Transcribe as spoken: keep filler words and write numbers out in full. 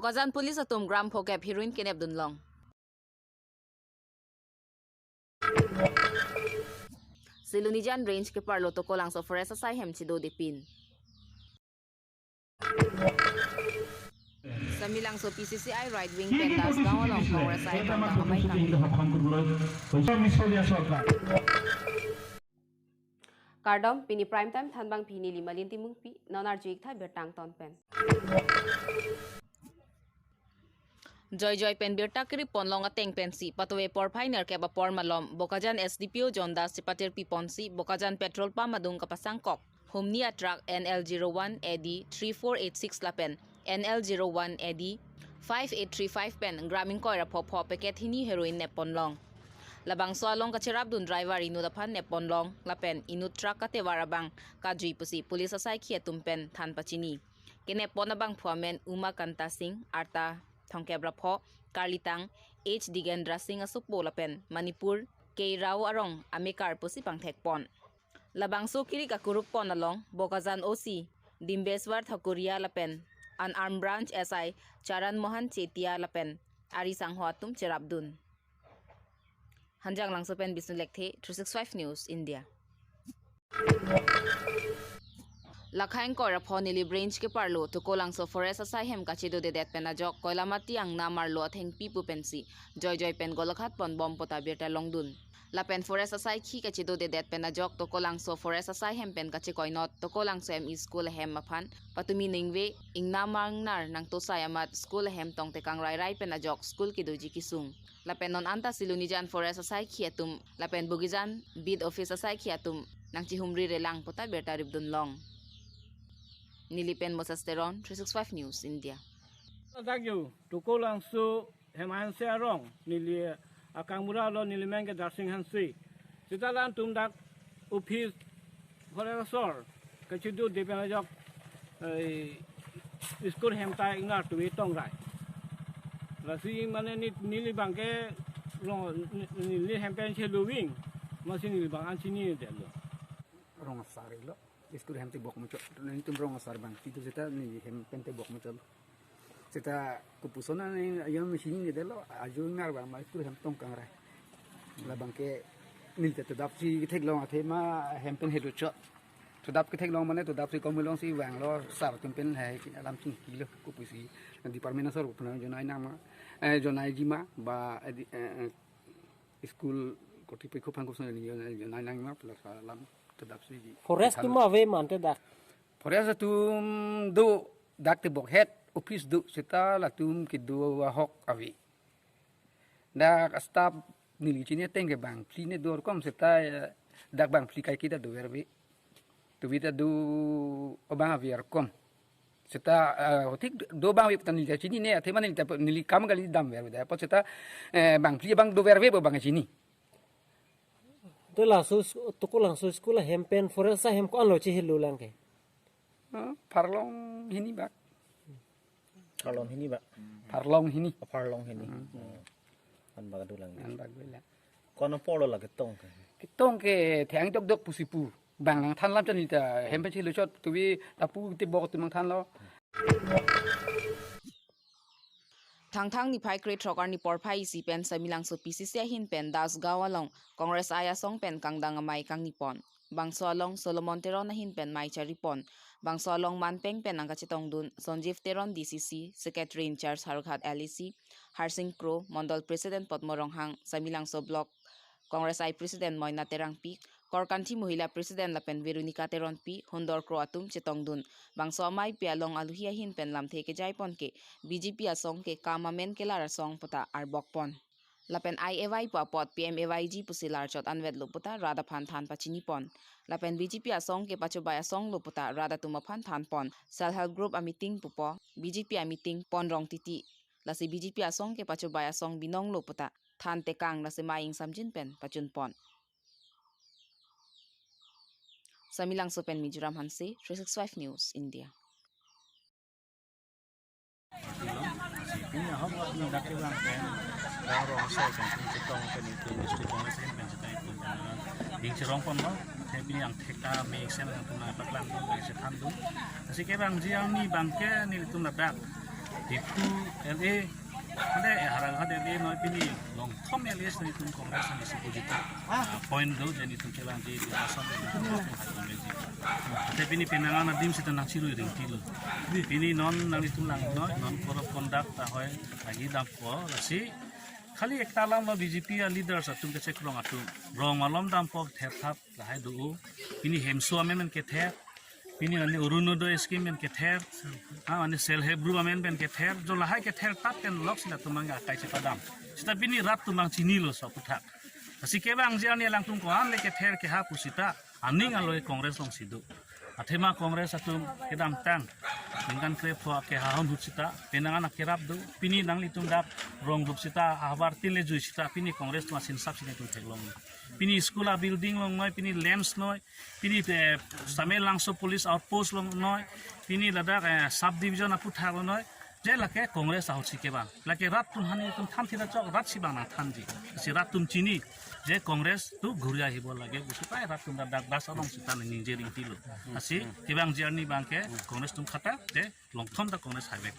Bokajan Police atum gram phokep heroin kenep dunlong. Silonijan Range keparlo Tokolangso Forest asai hem chido depin. Samilangso P C C I right wing pen Dasgaon along Congress I kangdang amei kangni. Kardom, pini prime time thanbang pini lima Linti Mungpi, non arju iktha birta angton pen. Joijoi pen birta kiri ponlong ateng pensi, patuve porphai nerkep apor malom, Bokajan S D P O John Das chipatir piponsi, Bokajan petrol pump adung kapasangkok humni a truck N L zero one A D three four eight six lapen N L zero one A D five eight three five pen gram ingkoi ra phopho packet hini heroin nep ponlong. Labangso along kacherapdun driver inut aphan nep ponlong lapen inut truck katevar abang kajui pusi police asaikhi atum pen than pachini. Kenep pon abangphu amen Uma Kanta Singh, arta thomkep ra pho, karlitang H Digendra Singh asopo lapen Manipur K Rao arong amekar pusi pangthek pon. Labangso kiri kakuruk pon along Bokajan O C Dimbeswar Thakuria lapen unarmed branch S I Charan Mohan Chetia lapen ari sangho atum cherapdun. Hanjanglangso pen Bisnu Lekthe, three six five News India. Lakha ingkoi ra pho Nilip Range keparlo Tokolangso Forest asai hem kachedodedet pen ajok Koilamati angna marlo athengpi pu pensi joijoi pen golaghat pon bom puta birta longdun. Lapen Forest asaikhi kachedodedet pen ajok Tokolangso Forest asai hem pen kachekoinot Tokolangso M E School ahem aphan patumi ningve ingna mangnar nangtosai amat school ahem tongtekang rairai pen ajok school kedoji kesung. Lapen non anta Silonijan Forest asaikhi atum lapen Bogijan Beat Office asaikhi atum nangchihumri relang puta birta ripdunlong. Nilip pen Moses Teron, three six five News India. Dak yo, Tokolangso hem Hanse arong, neli akangmura lo, neli men ke Darsing Hanse. Seta latum dak office Forest asor, kachedodedet pen ajok, eh, school hem ta ingnar tuve tong rai. Lasi mane ni, neli abang ke rong, ni, neli hem pen chelo ving, amatsi neli abang an chinidetlo. Rong asar lo, school hem tebok muchot, netum rong asar abang, itu seta neli hem pen tebok muchot. Seta kopuson an ayam chinidetlo, ajo ingnar abang ma school hem tongkang rai. Labang ke neli ta todap si ketheklong athema hem pen helo chot. Todap ketheklong mane todap si kom longsi vanglo, sar atum pen hai alam chingkilo, kopusi department asor pu jonai nangma, eh, jonaiji ma ba, eh, di-, eh, eh, school kortipokho aphan koson jonai, jonai nangma plus alam todap si di. Forest atum ave ma ante dak? Forest atum do, dak tebok het office do, seta latum kedo ahok ave. Dak staff neli chini ateng ke bangphli ne do arkom seta, eh, dak bangphli kaike ta doverve. Tuve ta do abang ave arkom. Seta, eh, thik do abang ave ta neli ta chinine, athema neli ta, neli kam kali damverve da. Apot seta, eh, bangphli abang doverve pu abang chini. Te laso s-, Tokolangso school ahem pen Forest ahem ko-anlo chihelo lang ke? Eh, pharlong hini bak. Pharlong hini bak. Pharlong hini. Oh, pharlong hini. Hmm. Hmm. An bak do lang. An bak do lang. Ko-an apor lo la ketong ke? Ketong ke theng dokdok pusi pu. Bang nangthan lam chan ta hem pen chelo chot tuve lapu tebok atum nangthanlo. Thangthang niphai krethrok arni porphai isi pen Samilangso P C C ahin pen Dasgaon along Congress I asong pen kangdang amei kangni pon. Bangso along Solomon Teron ahin pen mei chari pon. Bangso along manpeng pen nangkachetongdun Sanjeev Teron D C C, Secretary in charge Howraghat L A C, Harsing Kro, Mondol President Potmo Ronghang, Samilangso Block Congress I President Moina Terangpi, Korkanthi Mohila President lapen Veronica Teronpi, Hundor Kro atum chetongdun. Bangso amei pi along aluhi ahin pen lamthe kejai pon ke B J P asong ke kam amen kelar asong puta arbok pon. Lapen I A Y pu apot P M A Y G pusi larchot anvetlo puta rat aphan than pachini pon. Lapen B J P asong ke pachobei asong lo puta rat atum aphan than pon. Self Help Group ameeting pupo, B J P ameeting pon rong titi. Lasi B J P asong ke pachobei asong binong lo puta than tekang lasi mei ingsamjin pen pachun pon. Samilangso pen Mizoram Hanse, three six five News India. Pini ahok lo, pini dak kevang pen, rang rong asai pen, pini chetong pen, pini district Congress pen chetong pen, pini cherong pon lo, pini angthek ta me eksen nangtum nangpaklang pon, nangchethan dun. Lasi kevangji arni abang ke nelitum ladak Diphu L A, mane Howraghat L A noi pini longthom L A sini tum Congress ani si pujita. Ah, point do jeni tum kelang di di asam ini tum Congress. Tapi pini penangan adim sita nang chiru ring tilo. Pini non nang itum lang noi, non code of conduct ta hoi lagi dampo, lasi khali ekta alam lo B J P a leaders atum kechekrong atum. Rong malom dampo ther thap lahai do. Pini hemso amen men kether. Pini ani Orunodoi scheme men kether. Ha, ani self help group amen men kether. Jo lahai kether tap pen lok sila tum abang akai chepadam. Sita pini rat tum abang chinilo so aputhak. Lasi kevangji arni alangtum ko-an le kether keha pu sita aning alo Congress alongsi do. Athema Congress atum kedamtang ningkan krepho keha ahut sita penangan akerap do. Pini nanglitum dak rong group sita havar tin le jui sita pini Congress atum asin sap sini tum theklong. Pini school a building longnoi, pini lamps noi, pini, eh, Samelangso police outpost longnoi, pini ladak, eh, sub division aputhak longnoi. Je lake Congress ahut si kevang. Lake rat tum hani tum than thira chok rat si abang nangthanji. Si rat tum chini je Congress tu ghuria hibo lage pusi pai rat tum dak das along sita ningje ring tilo. Lasi kevangji arni abangke Congress tum khata je longthom ta Congress haivek.